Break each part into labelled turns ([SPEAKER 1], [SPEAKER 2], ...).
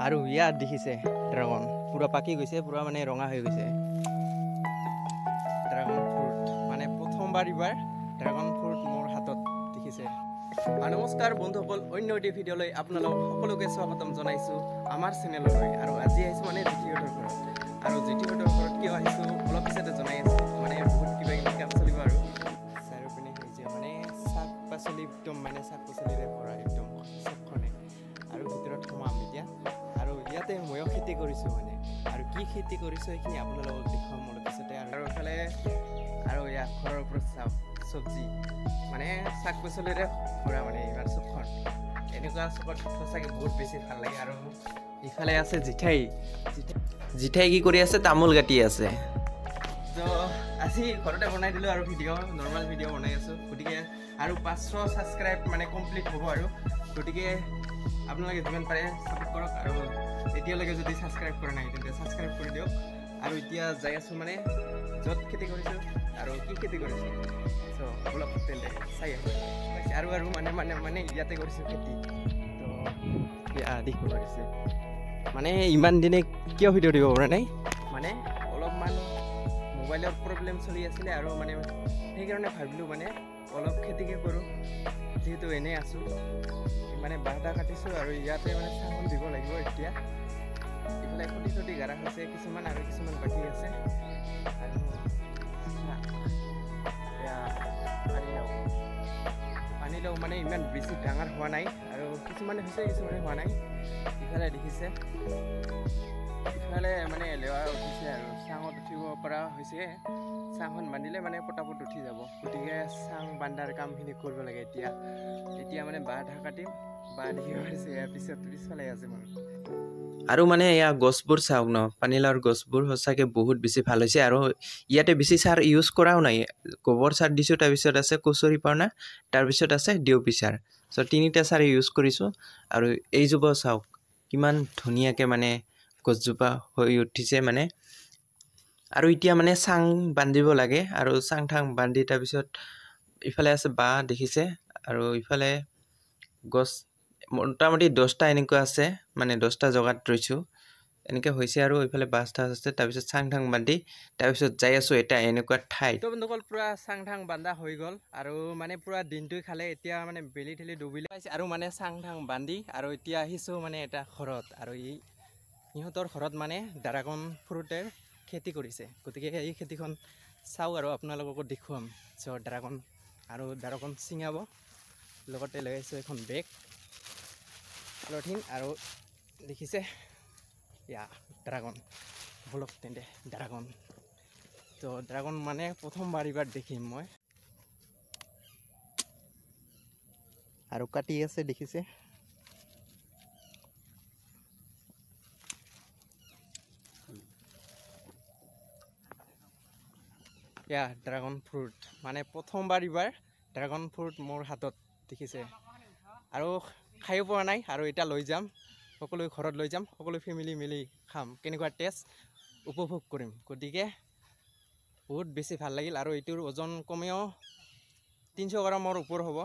[SPEAKER 1] আৰু ইয়াত দেখিছে ড্ৰাগন পুৰা পাকি গৈছে, পুৰা মানে ৰঙা হৈ গৈছে ড্ৰাগন ফ্ৰুট। মানে প্ৰথমবাৰ এইবাৰ ড্ৰাগন ফ্ৰুট মোৰ হাতত দেখিছে। নমস্কাৰ বন্ধুসকল, অন্য এটি ভিডিঅ'লৈ আপোনালোক সকলোকে স্বাগতম জনাইছোঁ আমাৰ চেনেললৈ। আৰু আজি আহিছোঁ মানে জেঠীহঁতৰ ঘৰত। আৰু জেঠীহঁতৰ ঘৰত কিয় আহিছোঁ অলপ পিছতে জনাই আছোঁ। মানে বহুত কিবা কিবি কাম চলিব। আৰু চাৰিওপিনে সেউজীয়া, মানে শাক পাচলি একদম, মানে শাক পাচলিৰে ভৰা একদম চবখনে। আৰু ভিতৰত সোমাম এতিয়া। আৰু ইয়াতে ময়ো খেতি কৰিছোঁ মানে, আৰু কি খেতি কৰিছোঁ সেইখিনি আপোনালোকক দেখুৱাম অলপ পিছতে। আৰু এইফালে আৰু ইয়াৰ ঘৰৰ ওপৰত চাওক চব্জি, মানে শাক পাচলিৰে ভৰা, মানে ইমান চবখন। এনেকুৱা চকত সঁচাকৈ বহুত বেছি ভাল লাগে। আৰু ইফালে আছে জেঠাই। জেঠাই কি কৰি আছে? তামোল কাটি আছে। ত' আজি ঘৰতে বনাই দিলোঁ আৰু ভিডিঅ', নৰ্মেল ভিডিঅ' বনাই আছোঁ। গতিকে আৰু 500 ছাবস্ক্ৰাইব মানে কমপ্লিট হ'ব আৰু। গতিকে আপোনালোকে যিমান পাৰে ছাপোৰ্ট কৰক। আৰু এতিয়ালৈকে যদি ছাবস্ক্ৰাইব কৰা নাই তেন্তে ছাবস্ক্ৰাইব কৰি দিয়ক। আৰু এতিয়া যাই আছোঁ মানে য'ত খেতি কৰিছোঁ আৰু কি খেতি কৰিছোঁ, চ' অলপ তেন্তে চাই আহোঁ। আৰু আৰু মানে মানে মানে ইয়াতে কৰিছোঁ খেতি। তো এয়া দেখিব পাৰিছে, মানে ইমান দিনে কিয় ভিডিঅ' দিব পৰা নাই, মানে অলপমান মোবাইলৰ প্ৰব্লেম চলি আছিলে। আৰু মানে সেইকাৰণে ভাবিলোঁ মানে অলপ খেতিকে কৰোঁ, যিহেতু এনেই আছোঁ। মানে বাঁহ কাটিছোঁ আৰু ইয়াতে মানে চাহখন দিব লাগিব এতিয়া। ইফালে খুটি চুটি গাৰা হৈছে কিছুমান, আৰু কিছুমান বাকী আছে। আৰু পানীলাও, পানীলাও মানে ইমান বেছি ডাঙৰ হোৱা নাই, আৰু কিছুমানে হৈছে কিছুমানে হোৱা নাই। ইফালে দেখিছে, ইফালে মানে লেৱা উঠিছে আৰু চাঙত উঠিব পৰা হৈছে। চাংখন বান্ধিলে মানে পটাপট উঠি যাব। গতিকে চাং বান্ধাৰ কামখিনি কৰিব লাগে এতিয়া। এতিয়া মানে বাঁহ কাটিম, বাঁহ দেখিব পাৰিছে ইয়াৰ পিছত পিছফালে আছে মোৰ।
[SPEAKER 2] আৰু মানে এয়া গছবোৰ চাওক ন, পানীলাওৰ গছবোৰ সঁচাকৈ বহুত বেছি ভাল হৈছে। আৰু ইয়াতে বেছি সাৰ ইউজ কৰাও নাই, গোবৰ সাৰ দিছোঁ, তাৰপিছত আছে কচুৰি পাওনা, তাৰপিছত আছে দেউপি সাৰ। চ' তিনিটা সাৰ ইউজ কৰিছোঁ। আৰু এইজোপা চাওক কিমান ধুনীয়াকৈ মানে গছজোপা হৈ উঠিছে মানে। আৰু এতিয়া মানে চাং বান্ধিব লাগে। আৰু চাং থাং বান্ধি তাৰপিছত ইফালে আছে বাঁহ দেখিছে। আৰু ইফালে গছ মোটামুটি 10টা এনেকুৱা আছে, মানে 10টা জেগাত ৰুইছোঁ এনেকৈ হৈছে। আৰু ইফালে বাঁহ ঠাচ আছে, তাৰপিছত চাং থাং বান্ধি তাৰপিছত যাই আছোঁ এটা এনেকুৱা ঠাইত।
[SPEAKER 1] তো বন্ধুসকল, পূৰা চাং থাং বান্ধা হৈ গ'ল। আৰু মানে পূৰা দিনটোৱে খালে, এতিয়া মানে বেলি ঠেলি ডুবিলে পাইছে। আৰু মানে চাং থাং বান্ধি আৰু এতিয়া আহিছোঁ মানে এটা ঘৰত। আৰু এই সিহঁতৰ ঘৰত মানে ড্ৰাগন ফ্ৰুটৰ খেতি কৰিছে। গতিকে এই খেতিখন চাওঁ আৰু আপোনালোককো দেখুৱাম। চ' ড্ৰাগন আৰু ড্ৰাগন ছিঙাব লগতে লৈ আহিছোঁ এখন বেগ, পলিথিন। আৰু দেখিছে ইয়া ড্ৰাগন, বলক তেন্তে ড্ৰাগন। তো ড্ৰাগন মানে প্ৰথমবাৰ এইবাৰ দেখিম মই। আৰু কাটি আছে দেখিছে। ইয়া ড্ৰাগন ফ্ৰুট, মানে প্ৰথমবাৰ এইবাৰ ড্ৰাগন ফ্ৰুট মোৰ হাতত দেখিছে। আৰু খায়ো পোৱা নাই। আৰু এতিয়া লৈ যাম, সকলো ঘৰত লৈ যাম, সকলো ফেমিলি মিলি খাম, কেনেকুৱা টেষ্ট উপভোগ কৰিম। গতিকে বহুত বেছি ভাল লাগিল। আৰু এইটোৰ ওজন কমেও 300 গ্ৰামৰ ওপৰ হ'ব,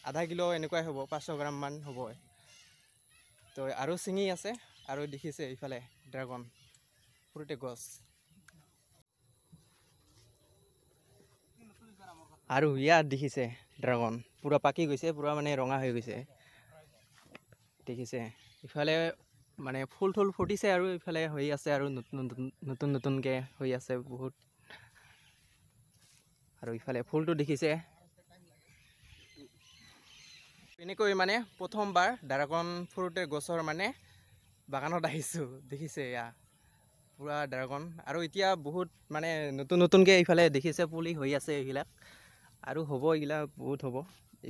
[SPEAKER 1] আধা কিলো এনেকুৱাই হ'ব, 500 গ্ৰামমান হ'ব। তো আৰু ছিঙি আছে। আৰু দেখিছে ইফালে ড্ৰাগন ফ্ৰুটে গছ। আৰু ইয়াত দেখিছে ড্ৰাগন পুৰা পাকি গৈছে, পুৰা মানে ৰঙা হৈ গৈছে দেখিছে। ইফালে মানে ফুল থুল ফুটিছে আৰু ইফালে হৈ আছে আৰু নতুন নতুন নতুনকৈ হৈ আছে বহুত। আৰু ইফালে ফুলটো দেখিছে। এনেকৈ মানে প্ৰথমবাৰ ড্ৰাগন ফ্ৰুটৰ গছৰ মানে বাগানত আহিছোঁ দেখিছে। এয়া পুৰা ড্ৰাগন। আৰু এতিয়া বহুত মানে নতুন নতুনকৈ ইফালে দেখিছে পুলি হৈ আছে এইবিলাক। আৰু হ'ব এইগিলা বহুত হ'ব।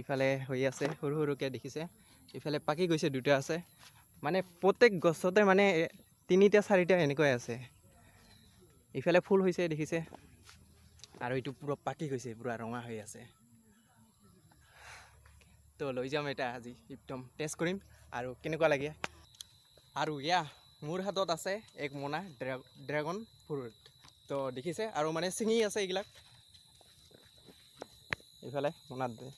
[SPEAKER 1] ইফালে হৈ আছে সৰু সৰুকৈ দেখিছে। ইফালে পাকি গৈছে দুটা আছে। মানে প্ৰত্যেক গছতে মানে 3টা 4টা এনেকুৱাই আছে। ইফালে ফুল হৈছে দেখিছে। আৰু এইটো পুৰা পাকি গৈছে, পুৰা ৰঙা হৈ আছে। তো লৈ যাম এটা আজি, একদম টেষ্ট কৰিম আৰু কেনেকুৱা লাগে। আৰু ইয়া মোৰ হাতত আছে এক মোনা ড্ৰাগন ফ্ৰুট। তো দেখিছে। আৰু মানে ছিঙি আছে এইবিলাক। ইফালে মোনাত দে।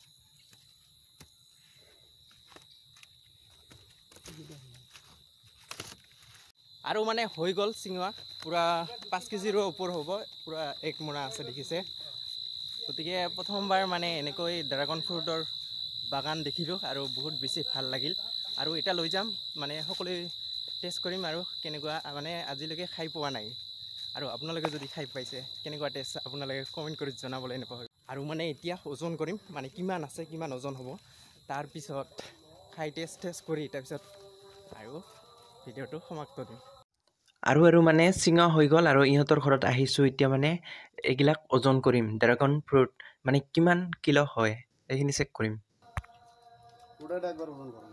[SPEAKER 1] আৰু মানে হৈ গ'ল চিঙা পূৰা 5 কেজিৰো ওপৰ হ'ব, পূৰা এক মোনা আছে দেখিছে। গতিকে প্ৰথমবাৰ মানে এনেকৈ ড্ৰাগন ফ্ৰুটৰ বাগান দেখিলোঁ আৰু বহুত বেছি ভাল লাগিল। আৰু এটা লৈ যাম, মানে সকলোৱে টেষ্ট কৰিম আৰু কেনেকুৱা, মানে আজিলৈকে খাই পোৱা নাই। আৰু আপোনালোকে যদি খাই পাইছে কেনেকুৱা টেষ্ট আপোনালোকে কমেণ্ট কৰি জনাবলৈ নাপাহৰিব। আৰু মানে এতিয়া ওজন কৰিম, মানে কিমান আছে কিমান ওজন হ'ব, তাৰপিছত খাই টেষ্ট টেষ্ট কৰি তাৰপিছত আৰু ভিডিঅ'টো সমাপ্ত দিম।
[SPEAKER 2] আৰু আৰু মানে চিঙা হৈ গ'ল আৰু ইহঁতৰ ঘৰত আহিছোঁ। এতিয়া মানে এইবিলাক ওজন কৰিম, ড্ৰাগন ফ্ৰুট মানে কিমান কিলো হয় এইখিনি চেক কৰিম।
[SPEAKER 3] একবাৰ ওজন কৰম,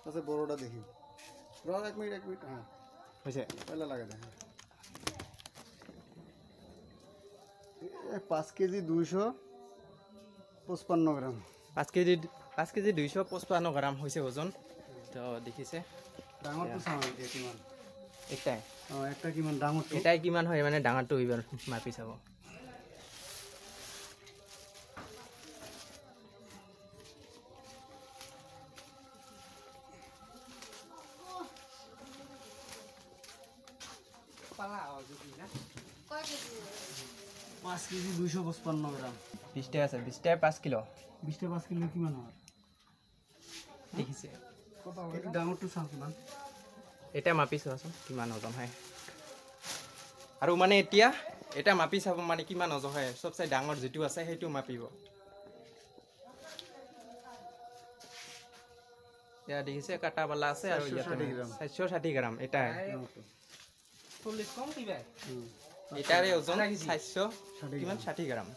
[SPEAKER 3] আচ্ছা বড়োটা দেখি ৰ, এক মিনিট এক মিনিট। হ্যাঁ
[SPEAKER 1] হৈছে,
[SPEAKER 3] পয়লা লাগে দে। 5 কেজি 255 গ্ৰাম।
[SPEAKER 1] 5 কেজি 5 কেজি 255 গ্ৰাম হৈছে ওজন। তো দেখিছে
[SPEAKER 3] ডাঙৰটো চাওঁ এতিয়া কিমান,
[SPEAKER 1] একটাই
[SPEAKER 3] একটা কিমান ডাঙৰটো,
[SPEAKER 1] এটাই কিমান হয় মানে ডাঙৰটো এইবাৰ মাপি চাব।
[SPEAKER 3] পাঁচ কেজি 255 গ্ৰাম।
[SPEAKER 1] 20টা আছে, 20টাই 5 কিলো।
[SPEAKER 3] 20টা 5 কিলো কিমান হয়
[SPEAKER 1] দেখিছে?
[SPEAKER 3] ডাঙৰটো চাওঁ কিমান,
[SPEAKER 1] এটা মাপি চোৱাচোন কিমান ওজন হয়। আৰু মানে এতিয়া এটা মাপি চাব মানে কিমান ওজন হয়, চবচে ডাঙৰ যিটো আছে সেইটো মাপিব। এয়া দেখিছে কাটাবালা আছে আৰু ইয়াতে 460 গ্ৰাম। এটা এটাৰে ওজন 460 গ্ৰাম।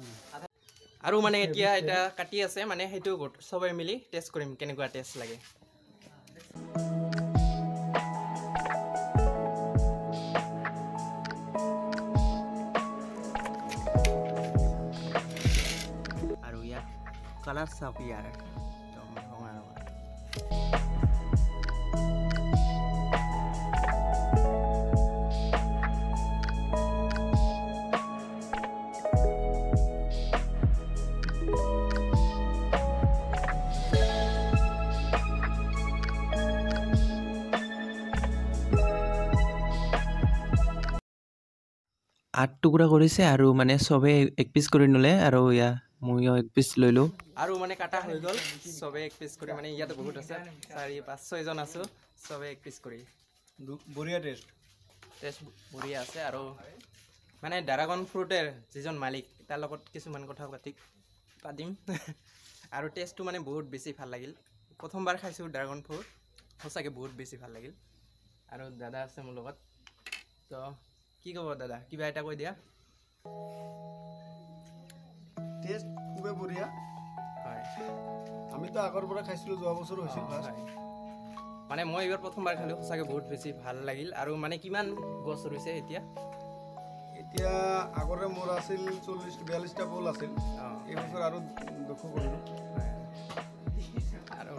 [SPEAKER 1] আৰু মানে এতিয়া এটা কাটি আছে, মানে সেইটো চবে মিলি টেষ্ট কৰিম কেনেকুৱা টেষ্ট লাগে। আৰু ইয়াত কালাৰ চাওক, ইয়াৰ একদম ৰঙা ৰঙা।
[SPEAKER 2] আঠ টুকুৰা কৰিছে আৰু মানে চবে এক পিচ কৰি ল'লে আৰু ইয়া ময়ো এক পিচ ল'লোঁ।
[SPEAKER 1] আৰু মানে কাটা হৈ গ'ল, চবে এক পিচ কৰি, মানে ইয়াতে বহুত আছে, 4, 5, 6 জন আছোঁ, চবে এক পিচ কৰি।
[SPEAKER 3] বঢ়িয়া টেষ্ট,
[SPEAKER 1] টেষ্ট বঢ়িয়া আছে। আৰু মানে ড্ৰাগন ফ্ৰুটৰ যিজন মালিক তাৰ লগত কিছুমান কথা পাতিম। আৰু টেষ্টটো মানে বহুত বেছি ভাল লাগিল, প্ৰথমবাৰ খাইছোঁ ড্ৰাগন ফ্ৰুট, সঁচাকৈ বহুত বেছি ভাল লাগিল। আৰু দাদা আছে মোৰ লগত, তো কি ক'ব দাদা, কিবা এটা কৈ দিয়া।
[SPEAKER 3] টেষ্ট খুবেই বঢ়িয়া
[SPEAKER 1] হয়,
[SPEAKER 3] আমিতো আগৰ পৰা খাইছিলোঁ, যোৱা বছৰো হৈছিল ফাৰ্ষ্ট।
[SPEAKER 1] মানে মই এইবাৰ প্ৰথমবাৰ খালোঁ, সঁচাকৈ বহুত বেছি ভাল লাগিল। আৰু মানে কিমান গছ ৰুইছে এতিয়া?
[SPEAKER 3] এতিয়া আগতে মোৰ আছিল 40 42টা ফুল আছিল, এইবছৰ আৰু 200 কৰিলোঁ।
[SPEAKER 1] আৰু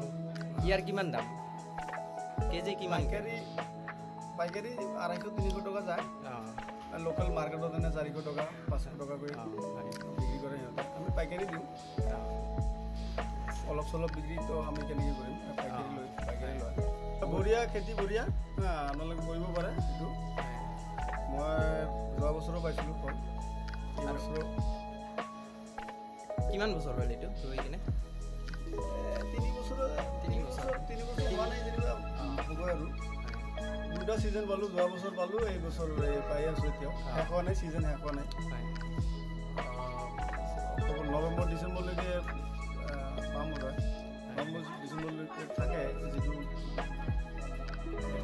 [SPEAKER 1] ইয়াৰ কিমান দাম কেজি? কিমান
[SPEAKER 3] পাইকাৰী 250-300 টকা যায়, লোকেল মাৰ্কেটত এনে 400 টকা 500 টকাকৈ বিক্ৰী কৰে সিহঁতে। আমি পাইকাৰী দিওঁ, অলপ চলপ বিক্ৰীতো আমি কেনেকৈ কৰিম, পাইকাৰী লৈ পাইকাৰী লয়। বঢ়িয়া খেতি, বঢ়িয়া, আপোনালোকে কৰিব পাৰে এইটো। মই যোৱা বছৰো পাইছিলোঁ ফল, এইবছৰো।
[SPEAKER 1] কিমান বছৰ হ'ল এইটো ৰুই কিনে?
[SPEAKER 3] 3 বছৰ, 3 বছৰ, 3 বছৰ হোৱা নাই যেনিবা, হ'বই আৰু। দুটা ছিজন পালোঁ, যোৱা বছৰ পালোঁ, এই বছৰ পাই আছোঁ। এতিয়াও শেষ হোৱা নাই, ছিজন শেষ হোৱা নাই। অক্টোবৰ নৱেম্বৰ ডিচেম্বৰলৈকে পাম বোধহয়, নৱেম্বৰ ডিচেম্বৰলৈকে থাকে। যিটো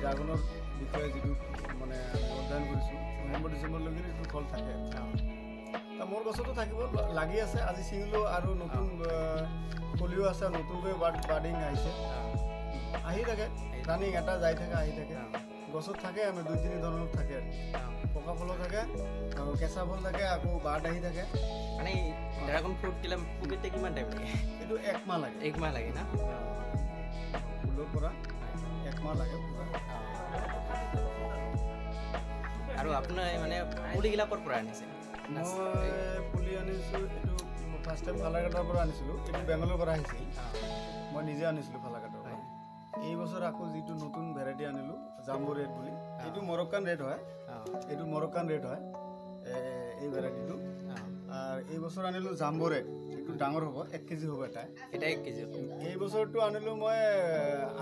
[SPEAKER 3] ড্ৰাগনৰ বিষয়ে যিটো মানে অধ্যয়ন কৰিছোঁ, নৱেম্বৰ ডিচেম্বৰলৈকে এইটো ফল থাকে। মোৰ গছতো থাকিব লাগি আছে, আজি ছিঙিলোঁ আৰু নতুন কলিও আছে, নতুনকৈ বাৰ্ডিং আহিছে, আহি থাকে, ৰানিং এটা যাই থাকে, আহি থাকে। গছত থাকে, আমি 2-3 ধৰণৰ থাকে, পকা ফলো থাকে আৰু কেঁচা ফল থাকে, আকৌ বাৰ্ড আহি থাকে।
[SPEAKER 1] মানে ড্ৰাগন ফ্ৰুট কিলা পুকিতে কিমান টাইম লাগে?
[SPEAKER 3] এইটো 1 মাহ লাগে।
[SPEAKER 1] 1 মাহ লাগে না?
[SPEAKER 3] ফুলৰ পৰা 1 মাহ লাগে পুৰা।
[SPEAKER 1] আৰু আপোনাৰ মানে পুলিগিলা ক'ৰ পৰা আনিছে?
[SPEAKER 3] মই পুলি আনিছোঁ, এইটো ফাৰ্ষ্ট টাইম ফালাকাটাৰ পৰা আনিছিলোঁ, এইটো বেংগলৰ পৰা আহিছিল, মই নিজে আনিছিলোঁ ফালাকাটাৰ পৰা। এই বছৰ আকৌ যিটো নতুন ভেৰাইটি আনিলোঁ, জাম্বো ৰেড বুলি, এইটো মৰক্কান ৰেড হয়। এইটো মৰক্কান ৰেড হয় এই ভেৰাইটিটো। আৰু এই বছৰ আনিলোঁ জাম্বো ৰেড, এইটো ডাঙৰ হ'ব, 1 কেজি হ'ব এটা।
[SPEAKER 1] এটা 1 কেজি।
[SPEAKER 3] এই বছৰটো আনিলোঁ মই,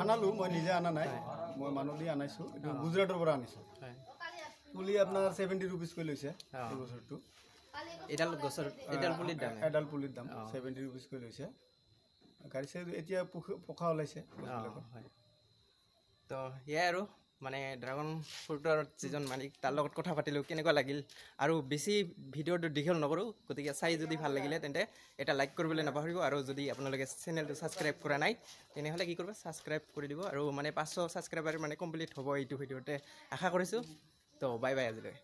[SPEAKER 3] আনালোঁ মই নিজে অনা নাই, মই মানুহ দি আনাইছোঁ। এইটো গুজৰাটৰ পৰা আনিছোঁ। পুলি আপোনাৰ 70 ৰুপিজকৈ লৈছে এই বছৰটো।
[SPEAKER 1] এডাল গছৰ, এডাল পুলিৰ দাম?
[SPEAKER 3] এডাল পুলিৰ দাম 70 ৰুপিজকৈ লৈছে। গাড়ী এতিয়া পোখা ওলাইছে গছবিলাকত।
[SPEAKER 1] হয়, তো সেয়াই আৰু মানে ড্ৰাগন ফ্ৰুটৰ যিজন মালিক, তাৰ লগত কথা পাতিলোঁ। কেনেকুৱা লাগিল? আৰু বেছি ভিডিঅ'টো দীঘল নকৰোঁ। গতিকে চাই যদি ভাল লাগিলে, তেন্তে এটা লাইক কৰিবলৈ নাপাহৰিব। আৰু যদি আপোনালোকে চেনেলটো ছাবস্ক্ৰাইব কৰা নাই, তেনেহ'লে কি কৰিব? ছাবস্ক্ৰাইব কৰি দিব। আৰু মানে 500 ছাবস্ক্ৰাইবাৰ মানে কমপ্লিট হ'ব এইটো ভিডিঅ'তে আশা কৰিছোঁ। তো বাই বাই আজিলৈ।